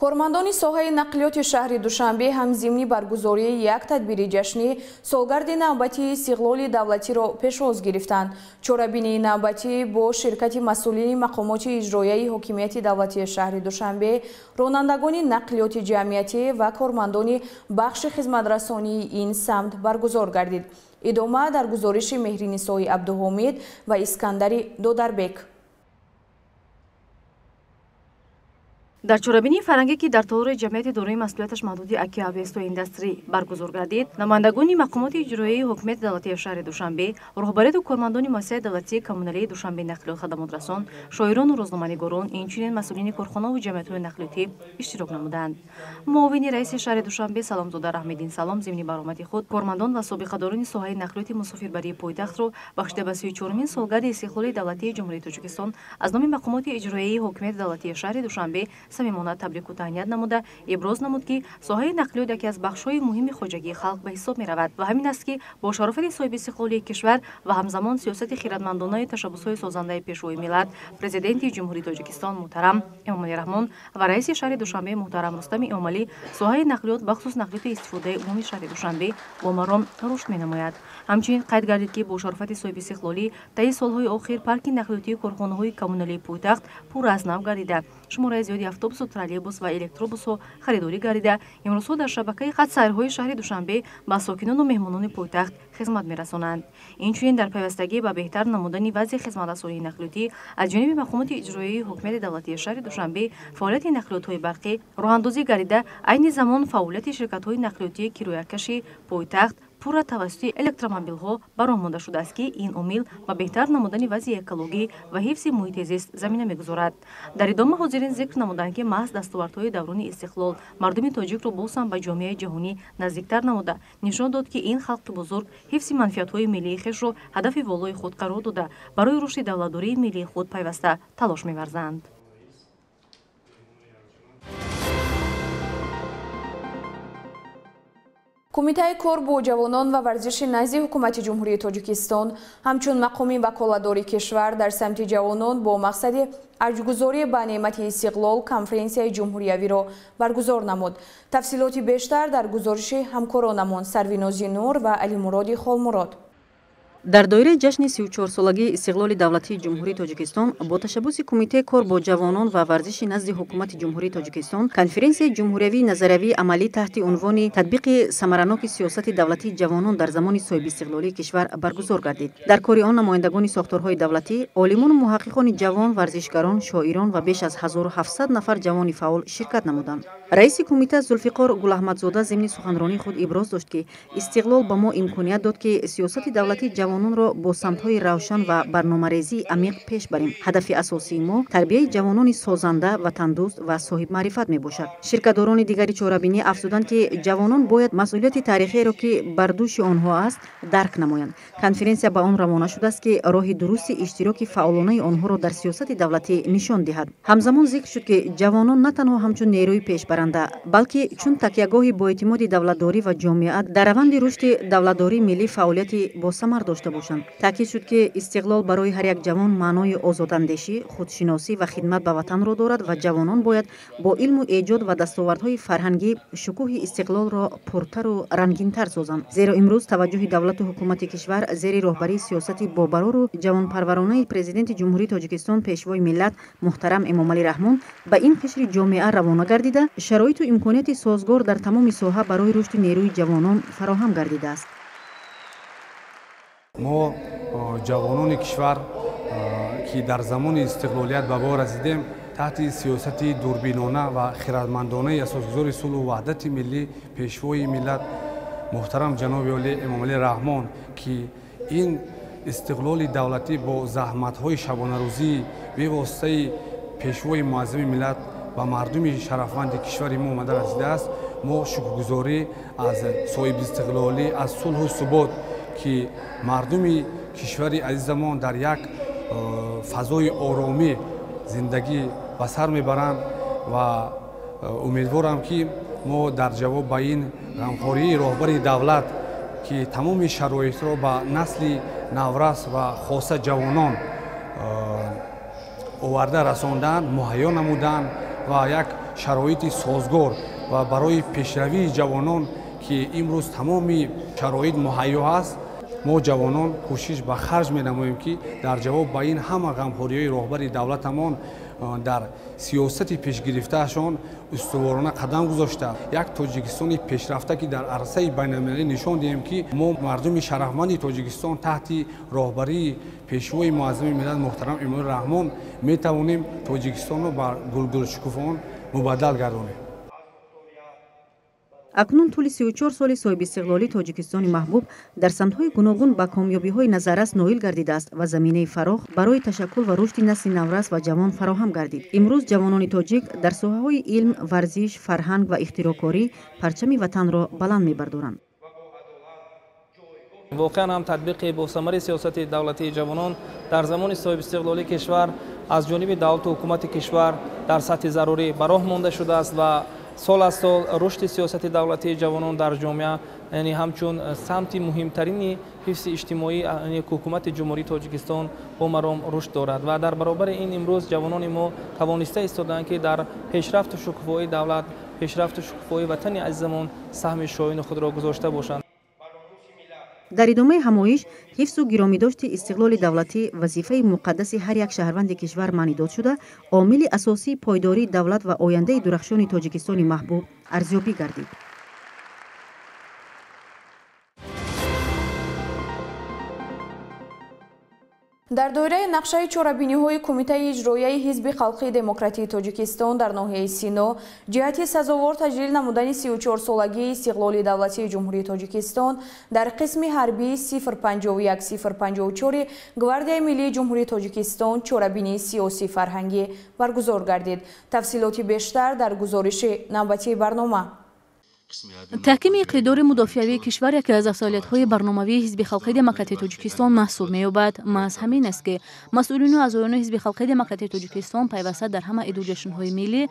Кормандони соҳаи нақлиёти шаҳри Душанбе ҳам зимни баргузории як тадбири ҷашнӣ солгарди навбатии истиқлоли давлатиро пешвоз гирифтанд. Чорабинии навбатӣ бо ширкати масъулини мақомоти иҷроияи ҳокимияти давлатии шаҳри Душанбе, ронандагони нақлиёти ҷамъиятӣ ва кормандони бахши хизматрасонии ин самт баргузор гардид. Идома дар гузориши Меҳринисои Абдуҳомид ва Искандари Додарбек. Дар чорабинии фарҳангӣ, ки дар толори ҷамъияти дорои масъулияташ маҳдуди Аки Авесто Индастри баргузор гардид, намояндагони мақомоти иҷроияи ҳокимияти давлатии шаҳри Душанбе, роҳбарияту кормандони муассисаи давлатии коммуналии Душанбе нақлиёт хадамотрасон, шоирону рӯзноманигорон, инчунин масъулини корхонаву ҷамъиятҳои нақлиётӣ иштирок намуданд. Муовини раиси шаҳри Душанбе Саломзода Раҳмиддин Салом зимни баромади худ кормандон ва собиқадорони соҳаи нақлиёти мусофирбарии пойтахтро бахшида ба 34-умин солгарди истиқлоли давлатии Ҷумҳурии Тоҷикистон аз номи мақомоти иҷроияи ҳокимияти давлатии шаҳри Душанбе самимона табрику таҳният намуда, иброз намуд, ки соҳаи нақлиёт яке аз бахшҳои муҳими хоҷагии халқ ба ҳисоб меравад ва ҳамин аст, ки бо шарофати соҳибистиқлолии кишвар ва ҳамзамон сиёсати хиратмандонаи ташаббусҳои созандаи Пешвои миллат, Президенти Ҷумҳурии Тоҷикистон муҳтарам Эмомалӣ Раҳмон ва раиси шаҳри Душанбе муҳтарам Рустами Эмомалӣ соҳаи нақлиёт, бахусус нақлиёти истифодаи умумии шаҳри Душанбе бо маром рушд менамояд. Ҳамчунин қайд гардид, ки бо шарофати соҳибистиқлолӣ таи солҳои охир парки нақлиётии корхонаҳои коммуналии пойтахт пурра аз нав гардида, шумораи зиёди автобусу, троллейбус ва электробусҳо харидорӣ гардида, имрӯзҳо дар шабакаи хатсайрҳои шаҳри Душанбе ба сокинону меҳмонони пойтахт хизмат мерасонанд. Инчунин дар пайвастагӣ ба беҳтар намудани вазъи хизматрасонии нақлиётӣ аз ҷониби мақомоти иҷроияи ҳокимияти давлатии шаҳри Душанбе фаъолияти нақлиётҳои барқӣ роҳандозӣ гардида, айни замон фаъолияти ширкатҳои нақлиётии кироякаши пойтахт пурра тавассути электромобилҳо ба роҳ монда шудааст, ки ин омил ба беҳтар намудани вазъи экологӣ ва ҳифзи муҳити зист замина мегузорад. Дар идома ҳозирин зикр намуданд, ки маҳз дастовардҳои даврони истиқлол мардуми тоҷикро боз ҳам ба ҷомеаи ҷаҳонӣ наздиктар намуда, нишон дод, ки ин халқи бузург ҳифзи манфиатҳои миллии хешро ҳадафи волои худ қарор дода, барои рушди давлатдории миллии худ пайваста талош меварзанд. Кумитаи кор бо ҷавонон ва варзиши назди ҳукумати Ҷумҳурии Тоҷикистон ҳамчун мақоми ваколатдори кишвар дар самти ҷавонон бо мақсади арҷгузорӣ ба неъмати истиқлол конференсияи ҷумҳуриявиро баргузор намуд. Тафсилоти бештар дар гузориши ҳамкоронамон Сарвинози Нур ва Алимуроди Холмурод. Дар доираи ҷашни 34-солагии истиқлоли давлатии Ҷумҳурии Тоҷикистон бо ташаббуси Кумитаи кор бо ҷавонон ва варзиши назди ҳукумати Ҷумҳурии Тоҷикистон конференсияи ҷумҳуриявии назариявии амалӣ таҳти унвони татбиқи самараноки сиёсати давлатии ҷавонон дар замони соҳибистиқлолии кишвар баргузор гардид. Дар кори он намояндагони сохторҳои давлатӣ, олимону муҳаққиқони ҷавон, варзишгарон, шоирон ва беш аз 1700 нафар ҷавони фаъол ширкат намуданд. Раиси кумита Зулфиқор Гулаҳмадзода зимни суханронии худ иброз дошт, ки истиқлол ба мо имконият дод, ки сиёсати давлатии ҷавононро бо самтҳои равшан ва барномарезии амиқ пеш барем. Ҳадафи асосии мо тарбияи ҷавонони созанда, ватандӯст ва соҳибмаърифат мебошад. Ширкатдорони дигари чорабинӣ афзуданд, ки ҷавонон бояд масъулияти таърихиеро, ки бар дӯши онҳо аст, дарк намоянд. Конференсия ба он равона шудааст, ки роҳи дурусти иштироки фаъолонаи онҳоро дар сиёсати давлатӣ нишон диҳад. Ҳамзамон зикр шуд, ки ҷавонон на танҳо ҳамчун нерӯи пешбаранда, балки чун такягоҳи боэътимоди давлатдорӣ ва ҷомеа дар раванди рушди давлатдории миллӣ фаъолияти босамар дошта бошанд. Таъкид шуд, ки истиқлол барои ҳар як ҷавон маънои озодандешӣ, худшиносӣ ва хидмат ба ватанро дорад ва ҷавонон бояд бо илму эҷод ва дастовардҳои фарҳангӣ шукӯҳи истиқлолро пуртару рангинтар созанд. Зеро имрӯз таваҷҷӯҳи давлату ҳукумати кишвар зери роҳбарии сиёсати бобарору ҷавонпарваронаи Президенти Ҷумҳурии Тоҷикистон, Пешвои миллат муҳтарам Эмомалӣ Раҳмон ба ин қишри ҷомеа равона гардида, шароиту имконияти созгор дар тамоми соҳа барои рушди нерӯи ҷавонон фароҳам гардидааст. Мо ҷавонони кишвар, ки дар замони истиқлолият ба бо расидем, таҳти сиёсати дурбинона ва хирадмандонаи асосгузори сулҳу ваҳдати миллӣ, Пешвои миллат муҳтарам ҷаноби олӣ Эмомалӣ Раҳмон, ки ин истиқлоли давлатӣ бо заҳматҳои шабонарӯзии бевоситаи Пешвои муаззами миллат ба мардуми шарафманди кишвари мо омада расидааст, мо шукргузорӣ аз соҳибистиқлолӣ, аз сулҳу субот, ки мардуми кишвари азизамон дар як фазои оромӣ зиндагӣ ба сар мебаранд ва умедворам, ки мо дар ҷавоб ба ин ғамхории роҳбари давлат, ки тамоми шароитро ба насли наврас ва хоса ҷавонон оварда расонданд, муҳайё намуданд ва як шароити созгор ва барои пешравии ҷавонон, ки имрӯз тамоми шароит муҳайё аст, мо ҷавонон кӯшиш ба харҷ менамоем, ки дар ҷавоб ба ин ҳама ғамхориҳои роҳбари давлатамон дар сиёсати пешгирифтаашон устуворона қадам гузошта, як Тоҷикистони пешрафта, ки дар арсаи байналмилалӣ нишон диҳем, ки мо мардуми шарафманди Тоҷикистон таҳти роҳбарии Пешвои муаззами миллат муҳтарам Эмомалӣ Раҳмон метавонем Тоҷикистонро ба гулгулшукуфон мубаддал гардонем. Акнун тӯли 34 соли соҳибистиқлолии Тоҷикистони маҳбуб дар самтҳои гуногун ба комёбиҳои назаррас ноил гардидааст ва заминаи фарох барои ташаккул ва рушди насли наврас ва ҷавон фароҳам гардид. Имрӯз ҷавонони тоҷик дар соҳаҳои илм, варзиш, фарҳанг ва ихтироъкорӣ парчами ватанро баланд мебардоранд. Воқеан ҳам татбиқи босамари сиёсати давлатии ҷавонон дар замони соҳибистиқлолии кишвар аз ҷониби давлату ҳукумати кишвар дар сатҳи зарурӣ ба роҳ монда шудааст ва сол аз сол рушди сиёсати давлатии ҷавонон дар ҷомеа, яъне ҳамчун самти муҳимтарини ҳифзи иҷтимоӣ ҳукумати Ҷумҳурии Тоҷикистон бо маром рушд дорад ва дар баробари ин имрӯз ҷавонони мо тавониста истодаанд, ки дар пешрафту шукуфоии давлат, пешрафту шукуфоии ватани азизамон саҳми шоёни худро гузошта бошанд. Дар идомаи ҳамоиш ҳифзу гиромидошти истиқлоли давлатӣ вазифаи муқаддаси ҳар як шаҳрванди кишвар маънидод шуда, омили асосии пойдории давлат ва ояндаи дурахшони Тоҷикистони маҳбуб арзёбӣ гардид. Дар доираи нақшаи чорабиниҳои Кумитаи иҷроияи Ҳизби Халқии Демократии Тоҷикистон дар ноҳияи Сино ҷиҳати сазовор таҷлил намудани 34-солагии истиқлоли давлатии Ҷумҳурии Тоҷикистон дар қисми ҳарбии 051-054 Гвардияи миллии Ҷумҳурии Тоҷикистон чорабинии сиёсӣ-фарҳангӣ баргузор гардид. Тафсилоти бештар дар гузориши навбатии барнома. Таҳкими иқтидори мудофиавии кишвар яке аз афзалиятҳои барномавии Ҳизби Халқии Демократии Тоҷикистон маҳсуб меёбад. Маҳз ҳамин аст, ки масъулину аъзоёни Ҳизби Халқии Демократии Тоҷикистон пайваста дар ҳама иду ҷашнҳои миллӣ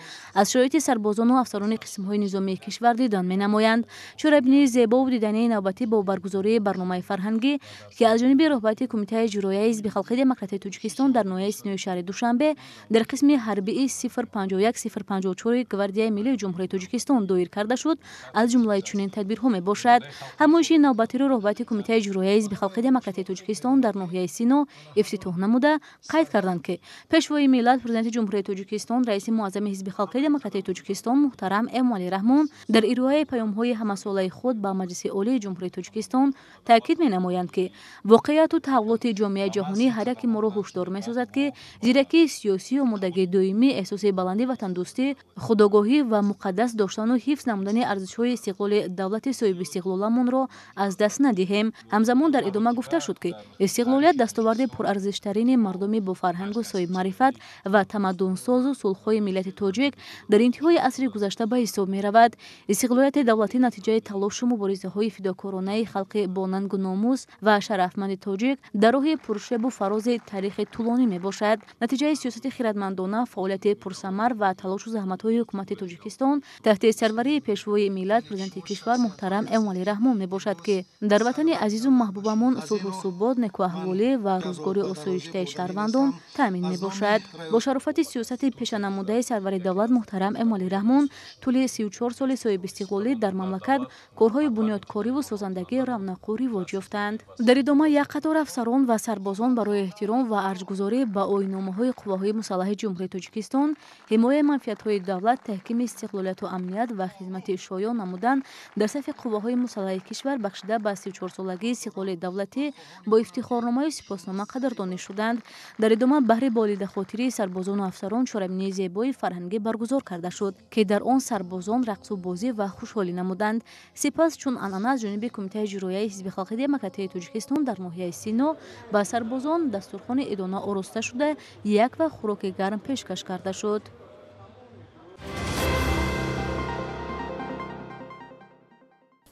аз шароити сарбозону афсарони қисмҳои низомии кишвар дидан менамоянд. Чорабинии зебову дидании навбатӣ бо баргузории барномаи фарҳангӣ, ки аз ҷониби роҳбарияти Кумитаи иҷроияи Ҳизби Халқии Демократии Тоҷикистон дар ноҳияи Синои шаҳри Душанбе дар қисми ҳарбии 051-054 Гвардияи миллии Ҷумҳурии Тоҷикистон доир карда шуд, аз ҷумлаи чунин тадбирҳо мебошад. Ҳамоиши навбатиро роҳбарияти Кумитаи иҷроияи Ҳизби Халқии Демократии Тоҷикистон дар ноҳияи Сино ифтитоҳ намуда, қайд карданд, ки Пешвои миллат, Президенти Ҷумҳурии Тоҷикистон, Раиси муаззами Ҳизби Халқии Демократии Тоҷикистон муҳтарам Эмомалӣ Раҳмон дар ироаи паёмҳои ҳамасолаи худ ба Маҷлиси Олии Ҷумҳурии Тоҷикистон таъкид менамоянд, ки воқеияту таҳаввулоти ҷомеаи ҷаҳонӣ ҳар яки моро ҳушдор месозад, ки зиракии сиёсӣ, омодагии доимӣ, эҳсоси баланди ватандӯстӣ, худогоҳӣ ва муқаддас доштану ҳифз намудани арзишҳои арзишҳои истиқлоли давлати соҳибистиқлоламонро аз даст надиҳем. Ҳамзамон дар идома гуфта шуд, ки истиқлолият дастоварди пурарзиштарини мардуми бофарҳангу соҳибмаърифат ва тамаддунсозу сулҳхоҳи миллати тоҷик дар интиҳои асри гузашта ба ҳисоб меравад. Истиқлолияти давлатӣ натиҷаи талошу муборизаҳои фидокоронаи халқи бонангу номус ва шарафманди тоҷик дар роҳи пуршебу фарози таърихи тӯлонӣ мебошад. Натиҷаи сиёсати хиратмандона, фаъолияти пурсамар ва талошу заҳматҳои ҳукумати Тоҷикистон таҳти сарварии пешвои миллат, президенти кишвар муҳтарам Эмомалӣ Раҳмон мебошад, ки дар ватани азизу маҳбубамон сулҳу субот, некуаҳволӣ ва рӯзгори осоиштаи шаҳрвандон таъмин мебошад. Бо шарофати сиёсати пешанамудаи сарвари давлат муҳтарам Эмомалӣ Раҳмон тӯли 34 соли соҳибистиқлолӣ дар мамлакат корҳои бунёдкориву созандагӣ равнақу ривоҷ ёфтанд. Дар идома як қатор афсарон ва сарбозон барои эҳтиром ва арҷгузорӣ ба оинномаҳои қувваҳои мусаллаҳи Ҷумҳурии Тоҷикистон, ҳимояи манфиатҳои давлат, таҳкими истиқлолияту амният ва хизмати шоён намудан дар сафи қувваҳои мусаллаҳи кишвар бахшида ба 34-солагии истиқлоли давлатӣ бо ифтихорномаю сипоснома қадрдонӣ шуданд. Дар идома баҳри болидахотирии сарбозону афсарон чорабинии зебои фарҳангӣ баргузор карда шуд, ки дар он сарбозон рақсу бозӣ ва хушҳолӣ намуданд. Сипас чун анъана аз ҷониби Кумитаи иҷроияи Ҳизби халқи демократияи Тоҷикистон дар ноҳияи Сино ба сарбозон дастурхони идона ороста шуда, як вақт хӯроки гарм пешкаш карда шуд.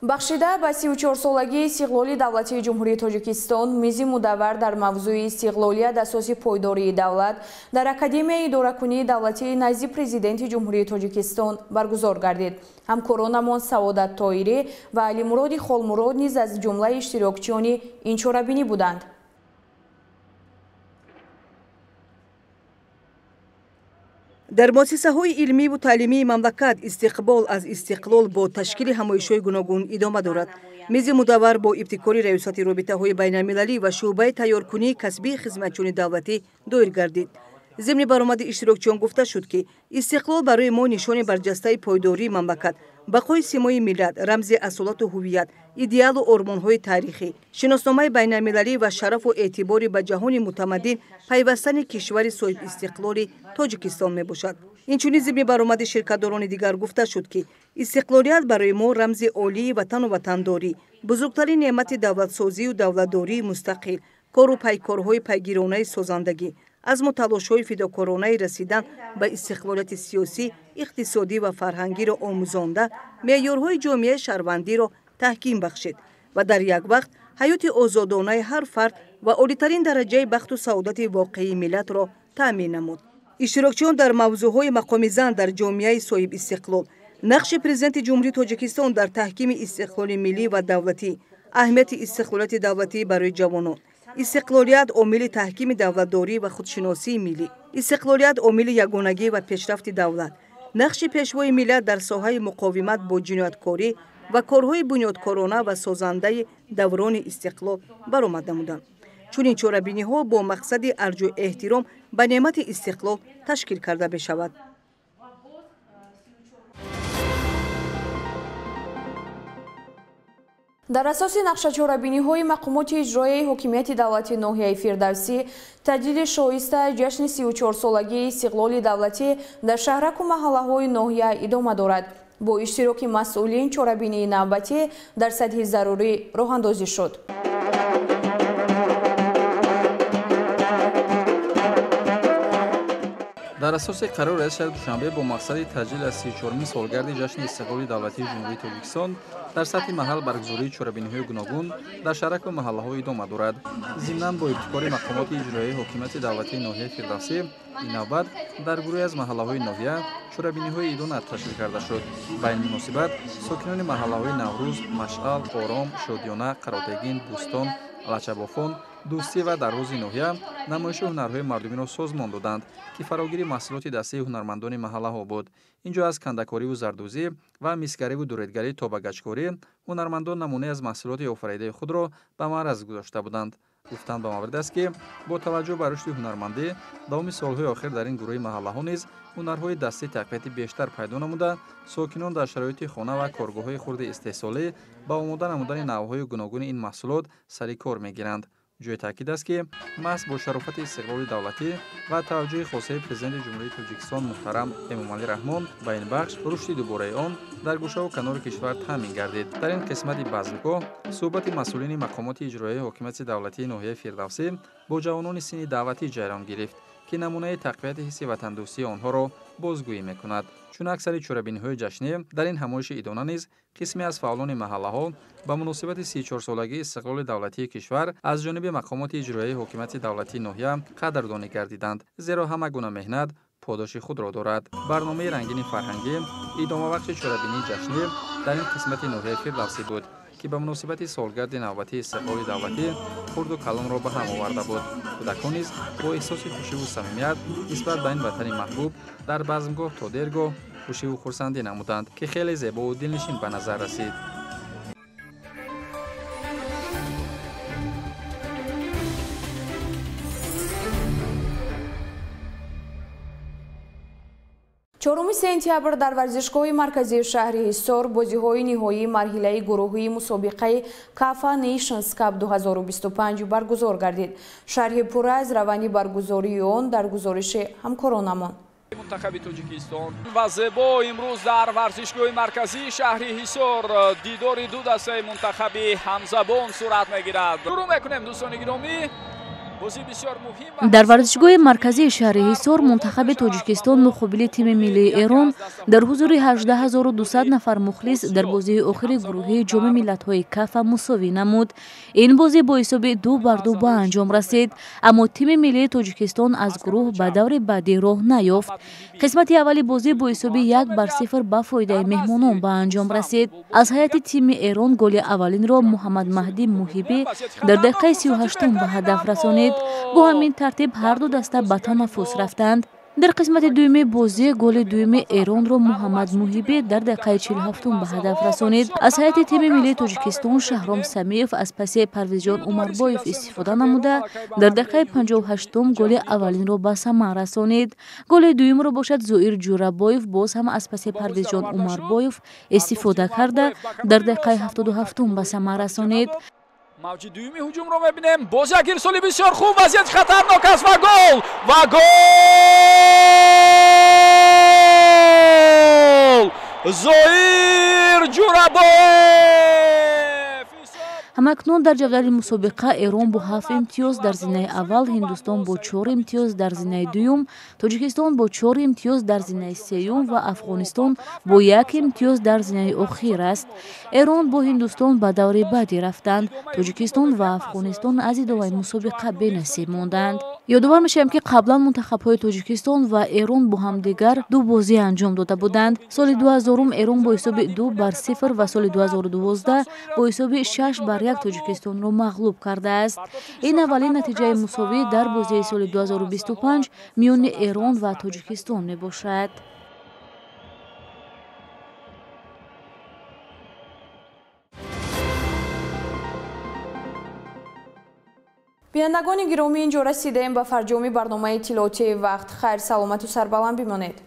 Бахшида ба 34-солагии истиқлоли давлатии Ҷумҳурии Тоҷикистон мизи мудаввар дар мавзӯи истиқлолият асоси пойдории давлат дар Академияи идоракунии давлатии назди Президенти Ҷумҳурии Тоҷикистон баргузор гардид. Ҳамкоронамон Саодат Тоирӣ ва Алимуроди Холмурод низ аз ҷумлаи иштирокчиёни ин чорабинӣ буданд. Дар муассисаҳои илмиву таълимии мамлакат истиқбол аз истиқлол бо ташкили ҳамоишҳои гуногун идома дорад. Мизи мудаввар бо ибтикори Раёсати робитаҳои байналмилалӣ ва шӯъбаи тайёркунии касбии хизматчиёни давлатӣ доир гардид. Зимни баромади иштирокчиён гуфта шуд, ки истиқлол барои мо нишони барҷастаи пойдории мамлакат, бақои симои миллат, рамзи асолату ҳувият, идеалу ормонҳои таърихӣ, шиносномаи байналмилалӣ ва шарафу эътибори ба ҷаҳони мутамаддин пайвастани кишвари соҳибистиқлоли Тоҷикистон мебошад. Инчунин зимни баромади ширкатдорони дигар гуфта шуд, ки истиқлолият барои мо рамзи олии ватану ватандорӣ, бузургтарин неъмати давлатсозию давлатдории мустақил, кору пайкорҳои пайгиронаи созандагӣ, азму талошҳои фидокоронаи расидан ба истиқлолияти сиёсӣ, иқтисодӣ ва фарҳангиро омӯзонда, меъёрҳои ҷомеаи шаҳрвандиро таҳким бахшид ва дар як вақт ҳаёти озодонаи ҳар фард ва олитарин дараҷаи бахту саодати воқеии миллатро таъмин намуд. Иштирокчиён дар мавзӯъҳои мақоми зан дар ҷомеаи соҳибистиқлол, нақши Президенти Ҷумҳурии Тоҷикистон дар таҳкими истиқлоли миллӣ ва давлатӣ, аҳамияти истиқлолияти давлатӣ барои ҷавонон, истиқлолият омили таҳкими давлатдорӣ ва худшиносии миллӣ, истиқлолият омили ягонагӣ ва пешрафти давлат, нақши пешвои миллат дар соҳаи муқовимат бо ҷинояткорӣ ва корҳои бунёдкорона ва созандаи даврони истиқлол баромад намуданд. Чунин чорабиниҳо бо мақсади арҷу эҳтиром ба неъмати истиқлол ташкил карда мешавад. Дар асоси нақшачорабиниҳои мақомоти иҷроияи ҳокимияти давлати ноҳияи Фирдавсӣ таҷлили шоиста ҷашни 34-солагии истиқлоли давлатӣ дар шаҳраку маҳаллаҳои ноҳия идома дорад. Бо иштироки масъулин чорабинии навбатӣ дар сатҳи зарурӣ роҳандозӣ шуд. Дар асоси қарори раиси шаҳри Душанбе бо мақсади таҷлил аз 34-умин солгарди ҷашни истиқлоли давлатии Ҷумҳурии Тоҷикистон дар сатҳи маҳал баргузории чорабиниҳои гуногун дар шаҳраку маҳаллаҳо идома дорад. Зимнан бо ибтикори мақомоти иҷроияи ҳокимияти давлатии ноҳияи Фирдавсӣ ин навбат дар гурӯҳе аз маҳаллаҳои ноҳия чорабиниҳои идона ташкил карда шуд. Ба ин муносибат сокинони маҳаллаҳои Наврӯз, Машъал, Ором, Шодиёна, Қаротегин, Бӯстон, Лачабофон, Дӯстӣ ва Дарвози ноҳия намоиши ҳунарҳои мардумиро созмон доданд, ки фарогири маҳсулоти дастии ҳунармандони маҳаллаҳо буд. Инҷо аз кандакориву зардӯзӣ ва мисгариву дуредгарӣ то ба гачкорӣ ҳунармандон намунае аз маҳсулоти офаридаи худро ба маъраз гузошта буданд. Гуфтан ба маврид аст, ки бо таваҷҷӯҳ ба рушди ҳунармандӣ давоми солҳои охир дар ин гурӯҳи маҳаллаҳо низ ҳунарҳои дастӣ тақвияти бештар пайдо намуда, сокинон дар шароити хона ва коргоҳҳои хурди истеҳсолӣ ба омода намудани навъҳои гуногуни ин маҳсулот сари кор мегиранд. Ҷои таъкид аст, ки маҳз бо шарофати истиқлоли давлатӣ ва таваҷҷӯҳи хосаи Президенти Ҷумҳурии Тоҷикистон муҳтарам Эмомалӣ Раҳмон ба ин бахш рушди дубораи он дар гӯшаву канори кишвар таъмин гардид. Дар ин қисмати базмгоҳ суҳбати масъулини мақомоти иҷроияи ҳокимияти давлатии ноҳияи Фирдавсӣ бо ҷавонони синни даъватӣ ҷараён гирифт, ки намунаи тақвияти ҳисси ватандӯстии онҳоро бозгӯӣ мекунад. Чун аксари чорабиниҳои ҷашнӣ дар ин ҳамоиши идона низ қисме аз фаъолони маҳаллаҳо ба муносибати 34-солагии истиқлоли давлатии кишвар аз ҷониби мақомоти иҷроияи ҳокимияти давлатии ноҳия қадрдонӣ гардиданд, зеро ҳама гуна меҳнат подоши худро дорад. Барномаи рангини фарҳангӣ идомабахши чорабинии ҷашнӣ дар ин қисмати ноҳияи Фирдавсӣ буд, ки ба муносибати солгарди навбатии истиқлоли давлатӣ хурду калонро ба ҳам оварда буд. Кӯдакон низ бо эҳсоси хушиву самимият нисбат ба ин ватани маҳбуб дар базмгоҳ то дергоҳ хушиву хурсандӣ намуданд, ки хеле зебову дилнишин ба назар расид. Чоруми сентябр дар варзишгоҳи марказии шаҳри Ҳисор бозиҳои ниҳоии марҳилаи гурӯҳии мусобиқаи Кафа Nations Cup 2025 баргузор гардид. Шарҳи пурра аз раванди баргузории он дар гузориши ҳамкоронамон. Мунтахаби Тоҷикистон ва зебо имрӯз дар варзишгоҳи марказии шаҳри Ҳисор дидори ду дастаи мунтахаби ҳамзабон сурат мегирад. Шурӯъ мекунем, дӯстони гиромӣ. Дар варзишгоҳи марказии шаҳри Ҳисор мунтахаби Тоҷикистон муқобили тими миллии Эрон дар ҳузури 18200 нафар мухлис дар бозии охири гурӯҳии ҷоми миллатҳои Кафа мусовӣ намуд. Ин бозӣ бо ҳисоби 2-2 ба анҷом расид, аммо тими миллии Тоҷикистон аз гурӯҳ ба даври баъдӣ роҳ наёфт. Қисмати аввали бозӣ бо ҳисоби 1-0 ба фоидаи меҳмонон ба анҷом расид. Аз ҳайати тими Эрон голи аввалинро Муҳаммад Маҳдӣ Муҳибӣ дар дақиқаи 38 ба ҳадаф расонид. Бо ҳамин тартиб ҳар ду даста ба танаффус рафтанд. Дар қисмати дуюми бозӣ голи дуюми Эронро Муҳаммад Муҳибӣ дар дақиқаи 47 ба ҳадаф расонид. Аз ҳайати тими миллии Тоҷикистон Шаҳром Самиев аз паси Парвизҷон Умарбоев истифода намуда дар дақиқаи 58 голи аввалинро ба самар расонид. Голи дуюмро бошад Зоир Ҷурабоев боз ҳам аз паси Парвизҷон Умарбоев истифода карда дар дақиқаи 77 ба самар расонид. Мавҷи дуюми ҳуҷумро мебинем. Боз як ирсоли бисёр хуб, вазъияти хатарнок аст ва гол! Ва гол! Зоир Ҷурабоев! Ҳамакнун дар ҷадвали мусобиқа Эрон бо 7 имтиёз дар зинаи аввал, Ҳиндустон бо 4 имтиёз дар зинаи дуюм, Тоҷикистон бо 4 имтиёз дар зинаи сеюм ва Афғонистон бо 1 имтиёз дар зинаи охир аст. Эрон бо Ҳиндустон ба даври баъдӣ рафтанд. Тоҷикистон ва Афғонистон аз идомаи мусобиқа бенасиб монданд. Ёдовар мешавем, ки қаблан мунтахабҳои Тоҷикистон ва Эрон бо ҳамдигар ду бозӣ анҷом дода буданд. Соли 2000 Эрон бо ҳисоби 2-0 ва соли 2012 бо ҳисоби 6-1 Тоҷикистонро мағлуб кардааст. Ин аввалин натиҷаи мусовӣ дар бозии соли 2025 миёни Эрон ва Тоҷикистон мебошад. Бинандагони гиромӣ, инҷо расидаем ба фарҷоми барномаи иттилоотии вақт. Хайр, саломату сарбаланд бимонед.